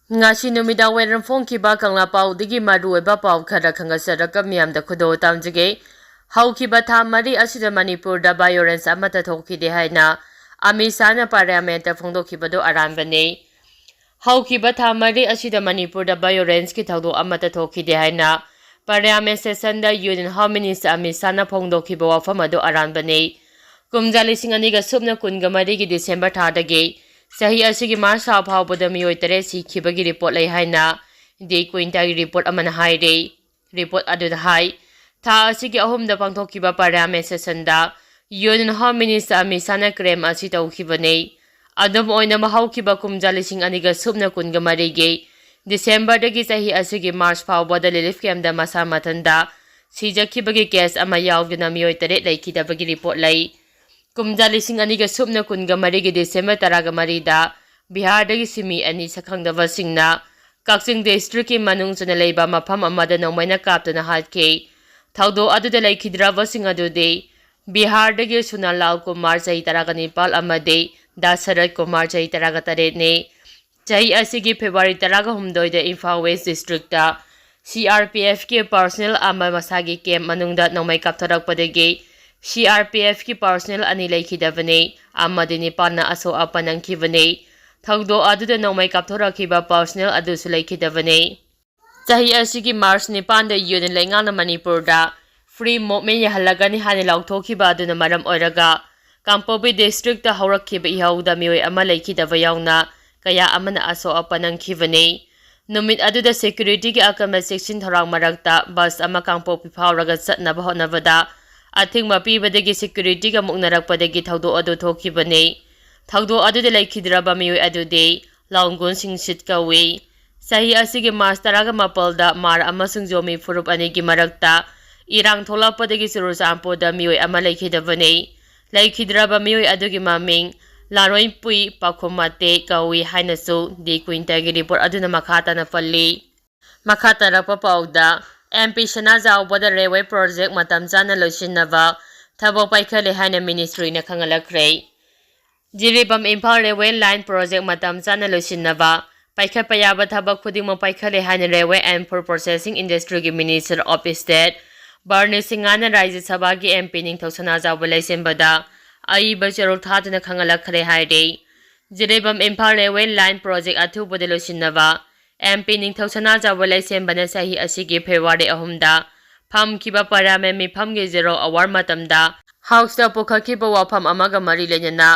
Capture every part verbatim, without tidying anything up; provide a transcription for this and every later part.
ꯉꯁꯤ ꯅꯨꯃꯤꯗꯥꯡ ꯋꯥꯏꯔꯝ ꯐꯣꯡꯈꯤꯕ ꯀꯪꯂꯥ ꯄꯥꯎꯗꯒꯤ ꯃꯔꯨꯑꯣꯏꯕ ꯄꯥꯎ ꯈꯔ ꯈꯪꯒꯠꯆꯔꯒ ꯃꯤꯌꯥꯝꯗ ꯈꯨꯗꯣꯜ ꯇꯝꯖꯒꯦ꯫ ꯍꯧꯈꯤꯕ ꯊꯥ ꯃꯔꯤ ꯑꯁꯤꯗ ꯃꯅꯤꯄꯨꯔꯗ violence ꯑꯃꯠꯇ ꯊꯣꯛꯈꯤꯗꯦ ꯍꯥꯏꯅ ꯑꯃꯤꯠ ꯁꯥꯍꯅ parliament ꯐꯣꯡꯗꯣꯛꯈꯤꯕꯗꯨ ꯑꯔꯥꯟꯕꯅꯤ꯫ ꯍꯧꯈꯤꯕ ꯊꯥ ꯃꯔꯤ ꯑꯁꯤꯗ ꯃꯅꯤꯄꯨꯔꯗ violenceꯀꯤ ꯊꯧꯗꯣꯛ ꯑꯃꯠꯇ ꯊꯣꯛꯈꯤꯗꯦ ꯍꯥꯏꯅ parliament sessionꯗ Union Home Minister Amit ꯁꯥꯍꯅ ꯐꯣꯡꯗꯣꯛꯈꯤꯕ ꯋꯥꯐꯝ ꯑꯗꯨ ꯑꯔꯥꯟꯕꯅꯤ꯫ ꯀꯨꯝꯖꯥ ꯂꯤꯁꯤꯡ ꯑꯅꯤꯒ ꯁꯨꯞꯅ ꯀꯨꯟꯒ ꯃꯔꯤꯒꯤ December ꯊꯥꯗꯒꯤ ꯆꯍꯤ ꯑꯁꯤꯒꯤ March ꯊꯥ ꯐꯥꯎꯕꯗ ꯃꯤꯑꯣꯏ ꯇꯔꯦꯠ ꯁꯤꯈꯤꯕꯒꯤ report ꯂꯩ ꯍꯥꯏꯅ The Quintileꯒꯤ report ꯑꯃꯅ ꯍꯥꯏꯔꯤ꯫ Report ꯑꯗꯨꯗ ꯍꯥꯏ, ꯊꯥ ꯑꯁꯤꯒꯤ ꯑꯍꯨꯝꯗ ꯄꯥꯡꯊꯣꯛꯈꯤꯕ parliament sessionꯗ Union Home Minister Amit ꯁꯥꯍꯅ claim ꯑꯁꯤ ꯇꯧꯈꯤꯕꯅꯤ꯫ ꯑꯗꯨꯝ ꯑꯣꯏꯅꯃꯛ, ꯍꯧꯈꯤꯕ ꯀꯨꯝꯖꯥ ꯂꯤꯁꯤꯡ ꯑꯅꯤꯒ ꯁꯨꯞꯅ ꯀꯨꯟꯒ ꯃꯔꯤꯒꯤ Decemberꯗꯒꯤ ꯆꯍꯤ ꯑꯁꯤꯒꯤ March ꯐꯥꯎꯕꯗ relief campꯗ ꯃꯁꯥ ꯃꯊꯟꯇ ꯁꯤꯖꯈꯤꯕꯒꯤ case ꯑꯃ ꯌꯥꯎꯗꯅ ꯃꯤꯑꯣꯏ ꯇꯔꯦꯠ ꯂꯩꯈꯤꯗꯕꯒꯤ report ꯂꯩ꯫ ꯀꯨꯝꯖꯥ ꯂꯤꯁꯤꯡ ꯑꯅꯤꯒ ꯁꯨꯞꯅ ꯀꯨꯟꯒ ꯃꯔꯤꯒꯤ December ꯇꯔꯥꯒ ꯃꯔꯤꯗ ꯕꯤꯍꯥꯔꯗꯒꯤ ꯁꯤꯃꯤ ꯑꯅꯤ ꯁꯛꯈꯪꯗꯕꯁꯤꯡꯅ ꯀꯛꯆꯤꯡ districtꯀꯤ ꯃꯅꯨꯡ ꯆꯟꯅ ꯂꯩꯕ ꯃꯐꯝ ꯑꯃꯗ ꯅꯣꯡꯃꯩꯅ ꯀꯥꯞꯇꯨꯅ ꯍꯥꯠꯈꯤ꯫ ꯊꯧꯗꯣꯛ ꯑꯗꯨꯗ ꯂꯩꯈꯤꯗ꯭ꯔꯕꯁꯤꯡ ꯑꯗꯨꯗꯤ ꯕꯤꯍꯥꯔꯗꯒꯤ ꯁꯨꯅꯥꯂꯥꯜ ꯀꯨꯃꯥꯔ, ꯆꯍꯤ ꯇꯔꯥꯒ ꯅꯤꯄꯥꯜ, ꯑꯃꯗꯤ ꯗꯥꯁꯔꯠ ꯀꯨꯃꯥꯔ, ꯆꯍꯤ ꯇꯔꯥꯒ ꯇꯔꯦꯠꯅꯤ꯫ ꯆꯍꯤ ꯑꯁꯤꯒꯤ February ꯇꯔꯥꯒ ꯍꯨꯝꯗꯣꯏꯗ ꯏꯝꯐꯥꯜ West districtꯇ CRPFꯀꯤ personnel ꯑꯃ ꯃꯁꯥꯒꯤ camp ꯃꯅꯨꯡꯗ ꯅꯣꯡꯃꯩ ꯀꯥꯞꯊꯣꯔꯛꯄꯗꯒꯤ CRPFꯀꯤ personnel ꯑꯅꯤ ꯂꯩꯈꯤꯗꯕꯅꯤ ꯑꯃꯗꯤ ꯅꯤꯄꯥꯟꯅ ꯑꯁꯣꯛ ꯑꯄꯟ ꯅꯪꯈꯤꯕꯅꯤ꯫ ꯊꯧꯗꯣꯛ ꯑꯗꯨꯗ ꯅꯣꯡꯃꯩ ꯀꯥꯞꯊꯣꯔꯛꯈꯤꯕ personnel ꯑꯗꯨꯁꯨ ꯂꯩꯈꯤꯗꯕꯅꯤ꯫ ꯆꯍꯤ ꯑꯁꯤꯒꯤ March ꯅꯤꯄꯥꯟꯗ Union ꯂꯩꯉꯥꯛꯅ ꯃꯅꯤꯄꯨꯔꯗ free movement ꯌꯥꯍꯜꯂꯒꯅꯤ ꯍꯥꯏꯅ ꯂꯥꯎꯊꯣꯛꯈꯤꯕ ꯑꯗꯨꯅ ꯃꯔꯝ ꯑꯣꯏꯔꯒ ꯀꯥꯡꯄꯣꯛꯄꯤ districtꯇ ꯍꯧꯔꯛꯈꯤꯕ ꯏꯍꯧꯗ ꯃꯤꯑꯣꯏ ꯑꯃ ꯂꯩꯈꯤꯗꯕ ꯌꯥꯎꯅ ꯀꯌꯥ ꯑꯃꯅ ꯑꯁꯣꯛ ꯑꯄꯟ ꯅꯪꯈꯤꯕꯅꯤ꯫ ꯅꯨꯃꯤꯠ ꯑꯗꯨꯗ securityꯒꯤ ꯑꯀꯟꯕ ꯆꯦꯛꯁꯤꯟ ꯊꯧꯔꯥꯡ ꯃꯔꯛꯇ bus ꯑꯃ ꯀꯥꯡꯄꯣꯛꯄꯤ ꯐꯥꯎꯔꯒ ꯆꯠꯅꯕ ꯍꯣꯠꯅꯕꯗ ꯑꯊꯤꯡꯕ ꯄꯤꯕꯗꯒꯤ securityꯒ ꯃꯨꯛꯅꯔꯛꯄꯗꯒꯤ ꯊꯧꯗꯣꯛ ꯑꯗꯨ ꯊꯣꯛꯈꯤꯕꯅꯤ꯫ ꯊꯧꯗꯣꯛ ꯑꯗꯨꯗ ꯂꯩꯈꯤꯗ꯭ꯔꯕ ꯃꯤꯑꯣꯏ ꯑꯗꯨꯗꯤ ꯂꯥꯎꯟꯒꯨꯟ ꯁꯤꯡꯁꯤꯠ ꯀꯧꯏ꯫ ꯆꯍꯤ ꯑꯁꯤꯒꯤ March ꯇꯔꯥꯒ ꯃꯥꯄꯜꯗ ꯃꯥꯔ ꯑꯃꯁꯨꯡ ꯖꯣꯃꯤ ꯐꯨꯔꯨꯞ ꯑꯅꯤꯒꯤ ꯃꯔꯛꯇ ꯏꯔꯥꯡ ꯊꯣꯛꯂꯛꯄꯗꯒꯤ ꯆꯨꯔꯆꯥꯟꯄꯨꯔꯗ ꯃꯤꯑꯣꯏ ꯑꯃ ꯂꯩꯈꯤꯗꯕꯅꯤ꯫ ꯂꯩꯈꯤꯗ꯭ꯔꯕ ꯃꯤꯑꯣꯏ ꯑꯗꯨꯒꯤ ꯃꯃꯤꯡ ꯂꯥꯔꯣꯏꯄꯨꯏ ꯄꯥꯈꯨꯝꯃꯇꯦ ꯀꯧꯏ ꯍꯥꯏꯅꯁꯨ The Quintileꯒꯤ report ꯑꯗꯨꯅ ꯃꯈꯥ ꯇꯥꯅ ꯄꯜꯂꯤ꯫ ꯃꯈꯥ ꯇꯥꯔꯛꯄ ꯄꯥꯎꯗ, MP ꯁꯅꯥꯖꯥꯎꯕꯗ railway project ꯃꯇꯝ ꯆꯥꯅ ꯂꯣꯏꯁꯤꯟꯅꯕ ꯊꯕꯛ ꯄꯥꯏꯈꯠꯂꯦ ꯍꯥꯏꯅ ministryꯅ ꯈꯪꯍꯜꯂꯛꯈ꯭ꯔꯦ꯫ Jiribam Imphal railway line project ꯃꯇꯝ ꯆꯥꯅ ꯂꯣꯏꯁꯤꯟꯅꯕ ꯄꯥꯏꯈꯠꯄ ꯌꯥꯕ ꯊꯕꯛ ꯈꯨꯗꯤꯡꯃꯛ ꯄꯥꯏꯈꯠꯂꯦ ꯍꯥꯏꯅ Railway and Food Processing Industry ꯒꯤ Minister of State ꯕꯔꯅꯤ ꯁꯤꯡꯍꯅ ꯔꯥꯖ꯭ꯌ ꯁꯚꯥꯒꯤ M P ꯅꯤꯡꯊꯧ ꯁꯅꯥꯖꯥꯎꯕ ꯂꯩꯁꯦꯝꯕꯗ ꯑꯏꯕ ꯆꯦꯔꯣꯜ ꯊꯥꯗꯨꯅ ꯈꯪꯍꯜꯂꯛꯈ꯭ꯔꯦ ꯍꯥꯏꯔꯤ꯫ Jiribam Imphal Railway Line Project ꯑꯊꯨꯕꯗ ꯂꯣꯏꯁꯤꯟꯅꯕ M P ꯅꯤꯡꯊꯧ ꯁꯅꯥꯖꯥꯎꯕ ꯂꯩꯁꯦꯝꯕꯅ ꯆꯍꯤ ꯑꯁꯤꯒꯤ February ꯑꯍꯨꯝꯗ ꯐꯝꯈꯤꯕ Parliament ꯃꯤꯐꯝꯒꯤ Zero Hour ꯃꯇꯝꯗ House ꯇ ꯄꯨꯈꯠꯈꯤꯕ ꯋꯥꯐꯝ ꯑꯃꯒ ꯃꯔꯤ ꯂꯩꯅꯅ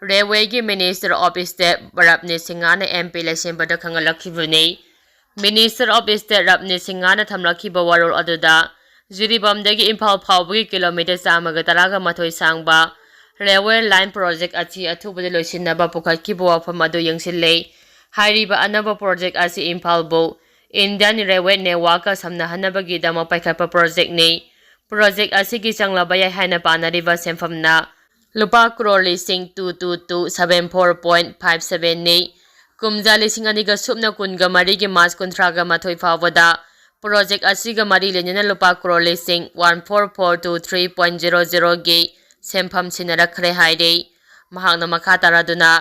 Railway ꯒꯤ Minister of State ꯕꯔꯞꯅꯤ ꯁꯤꯡꯍꯅ M P ꯂꯩꯁꯦꯝꯕꯗ ꯈꯪꯍꯜꯂꯛꯈꯤꯕꯅꯤ꯫ Minister of State ꯔꯞꯅꯤ ꯁꯤꯡꯍꯅ ꯊꯝꯂꯛꯈꯤꯕ ꯋꯥꯔꯣꯜ ꯑꯗꯨꯗ ꯖꯤꯔꯤꯕꯥꯝꯗꯒꯤ ꯏꯝꯐꯥꯜ ꯐꯥꯎꯕꯒꯤ ꯀꯤꯂꯣꯃꯤꯇꯔ ꯆꯥꯝꯃꯒ ꯇꯔꯥꯒ ꯃꯥꯊꯣꯏ ꯁꯥꯡꯕ Railway Line Project ꯑꯁꯤ ꯑꯊꯨꯕꯗ ꯂꯣꯏꯁꯤꯟꯅꯕ ꯄꯨꯈꯠꯈꯤꯕ ꯋꯥꯐꯝ ꯑꯗꯨ ꯌꯦꯡꯁꯤꯜꯂꯦ꯫ ꯍꯥꯏꯔꯤꯕ ꯑꯅꯧꯕ project ꯑꯁꯤ ꯏꯝꯐꯥꯜꯕꯨ Indian Railway Network ꯀ ꯁꯝꯅꯍꯟꯅꯕꯒꯤꯗꯃꯛ ꯄꯥꯏꯈꯠꯄ project ꯅꯤ꯫ Project ꯑꯁꯤꯒꯤ ꯆꯪꯂꯕ ꯌꯥꯏ ꯍꯥꯏꯅ ꯄꯥꯅꯔꯤꯕ ꯁꯦꯟꯐꯝꯅ ꯂꯨꯄꯥ ꯀ꯭ꯔꯣꯔ ꯂꯤꯁꯤꯡ two two two seven four point five seven ꯅꯤ꯫ ꯀꯨꯝꯖꯥ ꯂꯤꯁꯤꯡ ꯑꯅꯤꯒ ꯁꯨꯞꯅ ꯀꯨꯟꯒ ꯃꯔꯤꯒꯤ March ꯀꯨꯟꯊ꯭ꯔꯥꯒ ꯃꯥꯊꯣꯏ ꯐꯥꯎꯕꯗ project ꯑꯁꯤꯒ ꯃꯔꯤ ꯂꯩꯅꯅ ꯂꯨꯄꯥ ꯀ꯭ꯔꯣꯔ ꯂꯤꯁꯤꯡ one four four two three point zero zero ꯒꯤ ꯁꯦꯟꯐꯝ ꯁꯤꯟꯅꯔꯛꯈ꯭ꯔꯦ ꯍꯥꯏꯔꯤ꯫ ꯃꯍꯥꯛꯅ ꯃꯈꯥ ꯇꯥꯔꯗꯨꯅ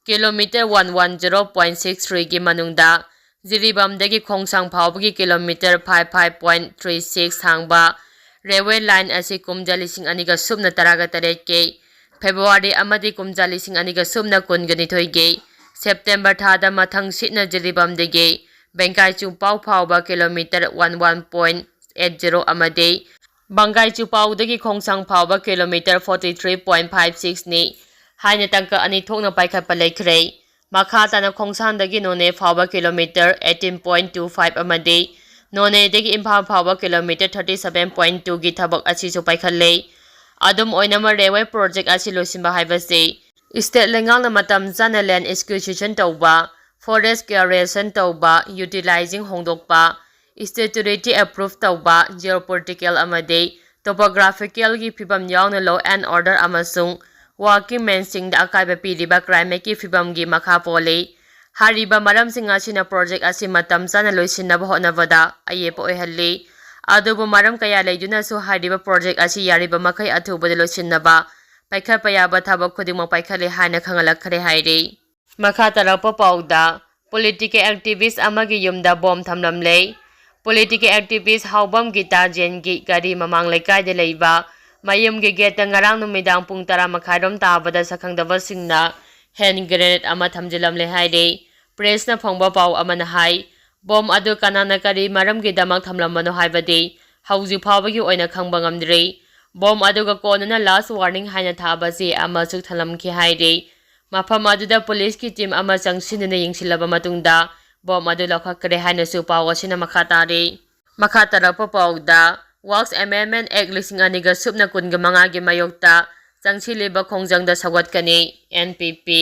kilometre one one zero point six three ꯒꯤ ꯃꯅꯨꯡꯗ ꯖꯤꯔꯤꯕꯥꯝꯗꯒꯤ ꯈꯣꯡꯁꯥꯡ ꯐꯥꯎꯕꯒꯤ kilometre five five point three six ꯁꯥꯡꯕ railway line ꯑꯁꯤ ꯀꯨꯝꯖꯥ ꯂꯤꯁꯤꯡ ꯑꯅꯤꯒ ꯁꯨꯞꯅ ꯇꯔꯥꯒ ꯇꯔꯦꯠꯀꯤ February ꯑꯃꯗꯤ ꯀꯨꯝꯖꯥ ꯂꯤꯁꯤꯡ ꯑꯅꯤꯒ ꯁꯨꯞꯅ ꯀꯨꯟꯒ ꯅꯤꯊꯣꯏꯒꯤ September ꯊꯥꯗ ꯃꯊꯪ ꯁꯤꯠꯅ ꯖꯤꯔꯤꯕꯥꯝꯗꯒꯤ ꯕꯦꯡꯀꯥꯏꯆꯨ ꯄꯥꯎ ꯐꯥꯎꯕ kilometre one one point eight zero ꯑꯃꯗꯤ ꯕꯪꯒꯥꯏꯆꯨ ꯄꯥꯎꯗꯒꯤ ꯈꯣꯡꯁꯥꯡ ꯐꯥꯎꯕ kilometre forty three point five six ꯅꯤ ꯍꯥꯏꯅ ꯇꯥꯡꯀꯛ ꯑꯅꯤ ꯊꯣꯛꯅ ꯄꯥꯏꯈꯠꯄ ꯂꯩꯈ꯭ꯔꯦ꯫ ꯃꯈꯥ ꯇꯥꯅ ꯈꯣꯡꯁꯥꯡꯗꯒꯤ ꯅꯣꯅꯦ ꯐꯥꯎꯕ kilometre eighteen point two five ꯑꯃꯗꯤ ꯅꯣꯅꯦꯗꯒꯤ ꯏꯝꯐꯥꯜ ꯐꯥꯎꯕ kilometre thirty seven point two ꯒꯤ ꯊꯕꯛ ꯑꯁꯤꯁꯨ ꯄꯥꯏꯈꯠꯂꯦ꯫ ꯑꯗꯨꯝ ꯑꯣꯏꯅꯃꯛ railway project ꯑꯁꯤ ꯂꯣꯏꯁꯤꯟꯕ ꯍꯥꯏꯕꯁꯤ state ꯂꯩꯉꯥꯛꯅ ꯃꯇꯝ ꯆꯥꯅ land acquisition ꯇꯧꯕ, forest clearance ꯇꯧꯕ, utilizing ꯍꯣꯡꯗꯣꯛꯄ, statutory approve ꯇꯧꯕ, geopolitical ꯑꯃꯗꯤ topographical ꯒꯤ ꯐꯤꯕꯝ ꯌꯥꯎꯅ law and order ꯑꯃꯁꯨꯡ workingmen ꯁꯤꯡꯗ ꯑꯀꯥꯏꯕ ꯄꯤꯔꯤꯕ climate ꯀꯤ ꯐꯤꯕꯝꯒꯤ ꯃꯈꯥ ꯄꯣꯜꯂꯤ꯫ ꯍꯥꯏꯔꯤꯕ ꯃꯔꯝꯁꯤꯡ ꯑꯁꯤꯅ project ꯑꯁꯤ ꯃꯇꯝ ꯆꯥꯅ ꯂꯣꯏꯁꯤꯟꯅꯕ ꯍꯣꯠꯅꯕꯗ ꯑꯌꯦꯠꯄ ꯑꯣꯏꯍꯜꯂꯤ꯫ ꯑꯗꯨꯕꯨ ꯃꯔꯝ ꯀꯌꯥ ꯂꯩꯗꯨꯅꯁꯨ ꯍꯥꯏꯔꯤꯕ project ꯑꯁꯤ ꯌꯥꯔꯤꯕ ꯃꯈꯩ ꯑꯊꯨꯕꯗ ꯂꯣꯏꯁꯤꯟꯅꯕ ꯄꯥꯏꯈꯠꯄ ꯌꯥꯕ ꯊꯕꯛ ꯈꯨꯗꯤꯡꯃꯛ ꯄꯥꯏꯈꯠꯂꯦ ꯍꯥꯏꯅ ꯈꯪꯍꯜꯂꯛꯈ꯭ꯔꯦ ꯍꯥꯏꯔꯤ꯫ ꯃꯈꯥ ꯇꯥꯔꯛꯄ ꯄꯥꯎꯗ, ꯄꯣꯂꯤꯇꯤꯀꯦꯜ ꯑꯦꯛꯇꯤꯚꯤꯁ ꯑꯃꯒꯤ ꯌꯨꯝꯗ ꯕꯣꯝ ꯊꯝꯂꯝꯂꯦ꯫ ꯄꯣꯂꯤꯇꯤꯀꯦꯜ ꯑꯦꯛꯇꯤꯚꯤꯁ ꯍꯥꯎꯕꯝ ꯒꯤꯇꯥ ꯖꯦꯟꯒꯤ ꯒꯥꯔꯤ ꯃꯃꯥꯡ ꯂꯩꯀꯥꯏꯗ ꯂꯩꯕ ꯃꯌꯨꯝꯒꯤ ꯒꯦꯠꯇ ꯉꯔꯥꯡ ꯅꯨꯃꯤꯗꯥꯡ ꯄꯨꯡ ꯇꯔꯥ ꯃꯈꯥꯏꯔꯣꯝ ꯇꯥꯕꯗ ꯁꯛꯈꯪꯗꯕꯁꯤꯡꯅ ꯍꯦꯟ ꯒ꯭ꯔꯦꯅꯦꯗ ꯑꯃ ꯊꯝꯖꯤꯜꯂꯝꯂꯦ ꯍꯥꯏꯔꯤ꯫ ꯄ꯭ꯔꯦꯁꯅ ꯐꯣꯡꯕ ꯄꯥꯎ ꯑꯃꯅ ꯍꯥꯏ, ꯕꯣꯝ ꯑꯗꯨ ꯀꯅꯥꯅ ꯀꯔꯤ ꯃꯔꯝꯒꯤꯗꯃꯛ ꯊꯝꯂꯝꯕꯅꯣ ꯍꯥꯏꯕꯗꯤ ꯍꯧꯖꯤꯛ ꯐꯥꯎꯕꯒꯤ ꯑꯣꯏꯅ ꯈꯪꯕ ꯉꯝꯗ꯭ꯔꯤ꯫ ꯕꯣꯝ ꯑꯗꯨꯒ ꯀꯣꯟꯅꯅ ꯂꯥꯁ ꯋꯥꯔꯅꯤꯡ ꯍꯥꯏꯅ ꯊꯥꯕ ꯆꯦ ꯑꯃꯁꯨ ꯊꯝꯂꯝꯈꯤ ꯍꯥꯏꯔꯤ꯫ ꯃꯐꯝ ꯑꯗꯨꯗ ꯄꯨꯂꯤꯁꯀꯤ ꯇꯤꯝ ꯑꯃ ꯆꯪꯁꯤꯟꯗꯨꯅ ꯌꯦꯡꯁꯤꯜꯂꯕ ꯃꯇꯨꯡꯗ ꯕꯣꯝ ꯑꯗꯨ ꯂꯧꯈꯠꯈ꯭ꯔꯦ ꯍꯥꯏꯅꯁꯨ ꯄꯥꯎ ꯑꯁꯤꯅ ꯃꯈꯥ ꯇꯥꯔꯤ꯫ ꯃꯈꯥ ꯇꯥꯔꯛꯄ ꯄꯥꯎꯗ, Works Amendment Act ꯂꯤꯁꯤꯡ ꯑꯅꯤꯒ ꯁꯨꯞꯅ ꯀꯨꯟꯒ ꯃꯉꯥꯒꯤ ꯃꯥꯌꯣꯛꯇ ꯆꯪꯁꯤꯜꯂꯤꯕ ꯈꯣꯡꯖꯪꯗ ꯁꯧꯒꯠꯀꯅꯤ, ꯑꯦꯟ ꯄꯤ ꯄꯤ꯫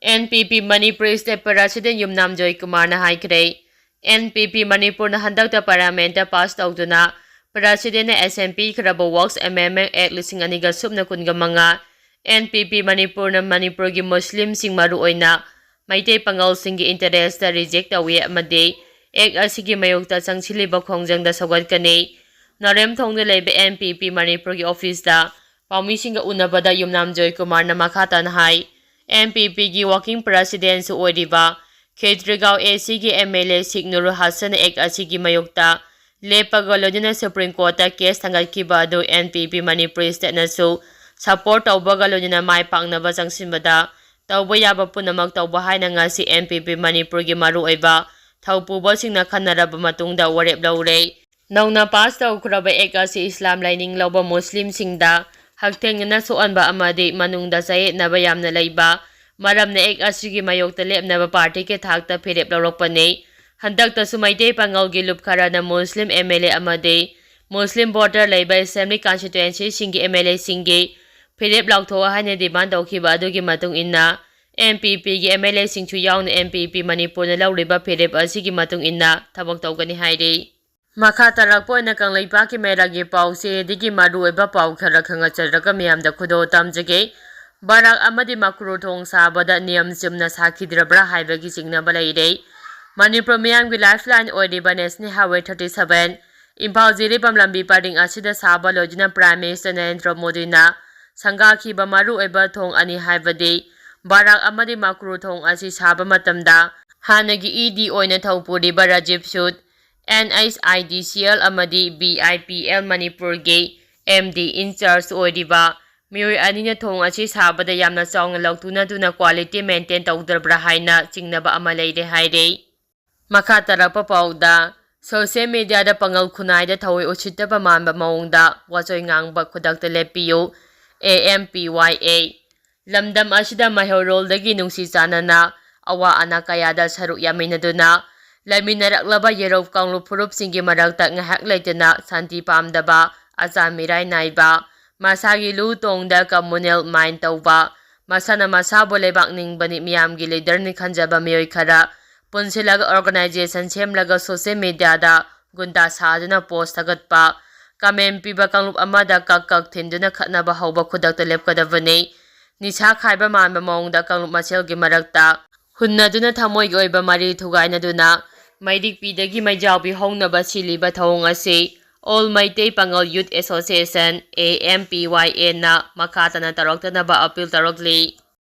ꯑꯦꯟ ꯄꯤ ꯄꯤ ꯃꯅꯤꯄꯨꯔ ꯁ꯭ꯇꯦꯠ ꯄ꯭ꯔꯁꯤꯗꯦꯟ ꯌꯨꯝꯅꯥꯝ ꯖꯣꯏꯀꯨꯃꯥꯔꯅ ꯍꯥꯏꯈ꯭ꯔꯦ, ꯑꯦꯟ ꯄꯤ ꯄꯤ ꯃꯅꯤꯄꯨꯔꯅ ꯍꯟꯗꯛꯇ ꯄꯥꯔꯂꯤꯌꯥꯃꯦꯟꯠꯇ ꯄꯥꯁ ꯇꯧꯗꯨꯅ ꯄ꯭ꯔꯁꯤꯗꯦꯟꯅ ꯑꯦꯁꯦꯝ ꯄꯤꯈ꯭ꯔꯕ Works Amendment Act ꯂꯤꯁꯤꯡ ꯑꯅꯤꯒ ꯁꯨꯞꯅ ꯀꯨꯟꯒ ꯃꯉꯥ, ꯑꯦꯟ ꯄꯤ ꯄꯤ ꯃꯅꯤꯄꯨꯔꯅ ꯃꯅꯤꯄꯨꯔꯒꯤ ꯃꯨꯁꯂꯤꯝꯁꯤꯡ, ꯃꯔꯨꯑꯣꯏꯅ ꯃꯩꯇꯩ ꯄꯥꯉꯜꯁꯤꯡꯒꯤ ꯏꯟꯇꯔꯦꯁꯇ ꯔꯤꯖꯦꯛ ꯇꯧꯏ ꯑꯃꯗꯤ ꯑꯦꯛ ꯑꯁꯤꯒꯤ ꯃꯥꯌꯣꯛꯇ ꯆꯪꯁꯤꯜꯂꯤꯕ ꯈꯣꯡꯖꯪꯗ ꯁꯧꯒꯠꯀꯅꯤ꯫ ꯅꯥꯔꯦꯝꯊꯣꯡꯗ ꯂꯩꯕ ꯑꯦꯟ ꯄꯤ ꯄꯤ ꯃꯅꯤꯄꯨꯔꯒꯤ ꯑꯣꯐꯤꯁꯇ ꯄꯥꯎꯃꯤꯁꯤꯡꯒ ꯎꯅꯕꯗ ꯌꯨꯝꯅꯥꯝ ꯖꯣꯏꯀꯨꯃꯥꯔꯅ ꯃꯈꯥ ꯇꯥꯅ ꯍꯥꯏ, ꯑꯦꯟ ꯄꯤ ꯄꯤꯒꯤ ꯋꯥꯔꯀꯤꯡ ꯄ꯭ꯔꯁꯤꯗꯦꯟꯁꯨ ꯑꯣꯏꯔꯤꯕ ꯈꯦꯇ꯭ꯔꯤꯒꯥꯎ ꯑꯦ ꯁꯤꯒꯤ ꯑꯦꯝ ꯑꯦꯜ ꯑꯦ ꯁꯤꯛ ꯅꯨꯔꯨ ꯍꯁꯟꯅ ꯑꯦꯛ ꯑꯁꯤꯒꯤ ꯃꯥꯌꯣꯛꯇ ꯂꯦꯞꯄꯒ ꯂꯣꯏꯅꯅ ꯁꯨꯄ꯭ꯔꯤꯝ ꯀꯣꯔꯠꯇ ꯀꯦꯁ ꯊꯥꯡꯒꯠꯈꯤꯕ ꯑꯗꯨ ꯑꯦꯟ ꯄꯤ ꯄꯤ ꯃꯅꯤꯄꯨꯔ ꯁ꯭ꯇꯦꯠꯅꯁꯨ ꯁꯄꯣꯔꯠ ꯇꯧꯕꯒ ꯂꯣꯏꯅꯅ ꯃꯥꯏ ꯄꯥꯛꯅꯕ ꯆꯪꯁꯤꯟꯕꯗ ꯇꯧꯕ ꯌꯥꯕ ꯄꯨꯝꯅꯃꯛ ꯇꯧꯕ ꯍꯥꯏꯅ ꯉꯁꯤ ꯑꯦꯟ ꯄꯤ ꯄꯤ ꯃꯅꯤꯄꯨꯔꯒꯤ ꯃꯔꯨꯑꯣꯏꯕ ꯊꯧꯄꯨꯕꯁꯤꯡꯅ ꯈꯟꯅꯔꯕ ꯃꯇꯨꯡꯗ ꯋꯥꯔꯦꯞ ꯂꯧꯔꯦ꯫ ꯅꯧꯅ ꯄꯥꯁ ꯇꯧꯈ꯭ꯔꯕ ꯑꯦꯛ ꯑꯁꯤ ꯏꯁꯂꯥꯝ ꯂꯥꯏꯅꯤꯡ ꯂꯧꯕ ꯃꯨꯁꯂꯤꯝꯁꯤꯡꯗ ꯍꯛꯊꯦꯡꯅꯅ ꯁꯣꯛꯍꯟꯕ ꯑꯃꯗꯤ ꯃꯅꯨꯡꯗ ꯆꯌꯦꯠꯅꯕ ꯌꯥꯝꯅ ꯂꯩꯕ ꯃꯔꯝꯅ ꯑꯦꯛ ꯑꯁꯤꯒꯤ ꯃꯥꯌꯣꯛꯇ ꯂꯦꯞꯅꯕ ꯄꯥꯔꯇꯤꯒꯤ ꯊꯥꯛꯇ ꯐꯤꯔꯦꯞ ꯂꯧꯔꯛꯄꯅꯤ꯫ ꯍꯟꯗꯛꯇꯁꯨ ꯃꯩꯇꯩ ꯄꯥꯉꯜꯒꯤ ꯂꯨꯞ ꯈꯔꯅ ꯃꯨꯁꯂꯤꯝ ꯑꯦꯝ ꯑꯦꯜ ꯑꯦ ꯑꯃꯗꯤ ꯃꯨꯁꯂꯤꯝ ꯚꯣꯇꯔ ꯂꯩꯕ ꯑꯦꯁꯦꯝꯕ꯭ꯂꯤ ꯀꯟꯁꯇꯤꯇ꯭ꯋꯦꯟꯁꯤꯁꯤꯡꯒꯤ ꯑꯦꯝ ꯑꯦꯜ ꯑꯦꯁꯤꯡꯒꯤ ꯐꯤꯔꯦꯞ ꯂꯥꯎꯊꯣꯛꯑꯣ ꯍꯥꯏꯅ ꯗꯤꯃꯥꯟ ꯇꯧꯈꯤꯕ ꯑꯗꯨꯒꯤ ꯃꯇꯨꯡ ꯏꯟꯅ ꯑꯦꯟ ꯄꯤ ꯄꯤꯒꯤ ꯑꯦꯝ ꯑꯦꯜ ꯑꯦꯁꯤꯡꯁꯨ ꯌꯥꯎꯅ ꯑꯦꯟ ꯄꯤ ꯄꯤ ꯃꯅꯤꯄꯨꯔꯅ ꯂꯧꯔꯤꯕ ꯐꯤꯔꯦꯞ ꯑꯁꯤꯒꯤ ꯃꯇꯨꯡ ꯏꯟꯅ ꯊꯕꯛ ꯇꯧꯒꯅꯤ ꯍꯥꯏꯔꯤ꯫ ꯃꯈꯥ ꯇꯥꯔꯛꯄ ꯑꯣꯏꯅ ꯀꯪꯂꯩꯄꯥꯛꯀꯤ ꯃꯩꯔꯥꯒꯤ ꯄꯥꯎꯆꯦꯗꯒꯤ ꯃꯔꯨꯑꯣꯏꯕ ꯄꯥꯎ ꯈꯔ ꯈꯪꯍꯟꯖꯔꯒ ꯃꯤꯌꯥꯝꯗ ꯈꯨꯗꯣꯜ ꯇꯝꯖꯒꯦ꯫ ꯕꯔꯥꯛ ꯑꯃꯗꯤ ꯃꯀ꯭ꯔꯨ ꯊꯣꯡ ꯁꯥꯕꯗ ꯅꯤꯌꯝ ꯆꯨꯝꯅ ꯁꯥꯈꯤꯗ꯭ꯔꯕ꯭ꯔꯥ ꯍꯥꯏꯕꯒꯤ ꯆꯤꯡꯅꯕ ꯂꯩꯔꯦ꯫ ꯃꯅꯤꯄꯨꯔ ꯃꯤꯌꯥꯝꯒꯤ ꯂꯥꯏꯐ ꯂꯥꯏꯟ ꯑꯣꯏꯔꯤꯕ national highway thirty seven Imphal Jiribam ꯂꯝꯕꯤ ꯄꯔꯤꯡ ꯑꯁꯤꯗ ꯁꯥꯕ ꯂꯣꯏꯗꯨꯅ ꯄ꯭ꯔꯥꯏꯝ ꯃꯤꯅꯤꯁꯇꯔ ꯅꯔꯦꯟꯗ꯭ꯔ ꯃꯣꯗꯤꯅ ꯁꯪꯒꯥꯈꯤꯕ ꯃꯔꯨꯑꯣꯏꯕ ꯊꯣꯡ ꯑꯅꯤ, ꯍꯥꯏꯕꯗꯤ ꯕꯔꯥꯛ ꯑꯃꯗꯤ ꯃꯀ꯭ꯔꯨ ꯊꯣꯡ ꯑꯁꯤ ꯁꯥꯕ ꯃꯇꯝꯗ ꯍꯥꯟꯅꯒꯤ ꯏ ꯗꯤ ꯑꯣꯏꯅ ꯊꯧ ꯄꯨꯔꯤꯕ ꯔꯥꯖꯤꯕ ꯁꯨꯗ, and H I D C L ꯑꯃꯗꯤ ꯕꯤ ꯑꯥꯏ ꯄꯤ ꯑꯦꯜ ꯃꯅꯤꯄꯨꯔꯒꯤ ꯑꯦꯝ ꯗꯤ in charge ꯑꯣꯏꯔꯤꯕ ꯃꯤꯑꯣꯏ ꯑꯅꯤꯅ ꯊꯣꯡ ꯑꯁꯤ ꯁꯥꯕꯗ ꯌꯥꯝꯅ ꯆꯥꯎꯅ ꯂꯥꯎꯊꯣꯛꯅꯗꯨꯅ quality maintain ꯇꯧꯗ꯭ꯔꯕ꯭ꯔꯥ ꯍꯥꯏꯅ ꯆꯤꯡꯅꯕ ꯑꯃ ꯂꯩꯔꯦ ꯍꯥꯏꯔꯦ꯫ ꯃꯈꯥ ꯇꯥꯔꯛꯄ ꯄꯥꯎꯗ, social media ꯗ ꯄꯥꯡꯒꯜ ꯈꯨꯟꯅꯥꯏꯗ ꯊꯑꯣꯏ ꯎꯁꯤꯠꯇꯕ ꯃꯥꯟꯕ ꯃꯑꯣꯡꯗ ꯋꯥꯆꯣꯏ ꯉꯥꯡꯕ ꯈꯨꯗꯛꯇ ꯂꯦꯞꯄꯤꯌꯨ, ꯑꯦ ꯑꯦꯝ ꯄꯤ ꯋꯥꯏ ꯑꯦ꯫ ꯂꯝꯗꯝ ꯑꯁꯤꯗ ꯃꯩꯍꯧꯔꯣꯜꯗꯒꯤ ꯅꯨꯡꯁꯤ ꯆꯥꯟꯅꯅ ꯑꯋꯥ ꯑꯅꯥ ꯀꯌꯥꯗ ꯁꯔꯨꯛ ꯌꯥꯃꯤꯟꯅꯗꯨꯅ ꯂꯩꯃꯤꯟꯅꯔꯛꯂꯕ ꯌꯦꯔꯧ ꯀꯥꯡꯂꯨꯞ ꯐꯨꯔꯨꯞꯁꯤꯡꯒꯤ ꯃꯔꯛꯇ ꯉꯥꯏꯍꯥꯛ ꯂꯩꯇꯅ ꯁꯥꯟꯇꯤ ꯄꯥꯝꯗꯕ, ꯑꯆꯥ ꯃꯤꯔꯥꯏ ꯅꯥꯏꯕ, ꯃꯁꯥꯒꯤ ꯂꯨ ꯇꯣꯡꯗ communal mind ꯇꯧꯕ, ꯃꯁꯥꯅ ꯃꯁꯥꯕꯨ ꯂꯩꯕꯥꯛ ꯅꯤꯡꯕꯅꯤ, ꯃꯤꯌꯥꯝꯒꯤ leader ꯅꯤ ꯈꯟꯖꯕ ꯃꯤꯑꯣꯏ ꯈꯔ ꯄꯨꯟꯁꯤꯜꯂꯒ organization ꯁꯦꯝꯂꯒ social media ꯗ ꯒꯨꯟꯗꯥ ꯁꯥꯗꯨꯅ post ꯊꯥꯒꯠꯄ, comment ꯄꯤꯕ ꯀꯥꯡꯂꯨꯞ ꯑꯃꯗ ꯀꯛ ꯀꯛ ꯊꯤꯟꯗꯨꯅ ꯈꯠꯅꯕ ꯍꯧꯕ ꯈꯨꯗꯛꯇ ꯂꯦꯞꯀꯗꯕꯅꯤ꯫ ꯅꯤꯁꯥ ꯈꯥꯏꯕ ꯃꯥꯟꯕ ꯃꯑꯣꯡꯗ ꯀꯥꯡꯂꯨꯞ ꯃꯁꯦꯜꯒꯤ ꯃꯔꯛꯇ ꯍꯨꯟꯅꯗꯨꯅ ꯊꯃꯣꯏꯒꯤ ꯑꯣꯏꯕ ꯃꯔꯤ ꯊꯨꯒꯥꯏꯅꯗꯨꯅ ꯃꯩꯔꯤꯛꯄꯤꯗꯒꯤ ꯃꯩꯖꯥꯎꯕꯤ ꯍꯧꯅꯕ ꯁꯤꯜꯂꯤꯕ ꯊꯧꯑꯣꯡ ꯑꯁꯤ All Meitei Pangal Youth Association, A M P Y A, ꯅ ꯃꯈꯥ ꯇꯥꯅ ꯇꯧꯔꯛꯇꯅꯕ appeal ꯇꯧꯔꯛꯂꯤ꯫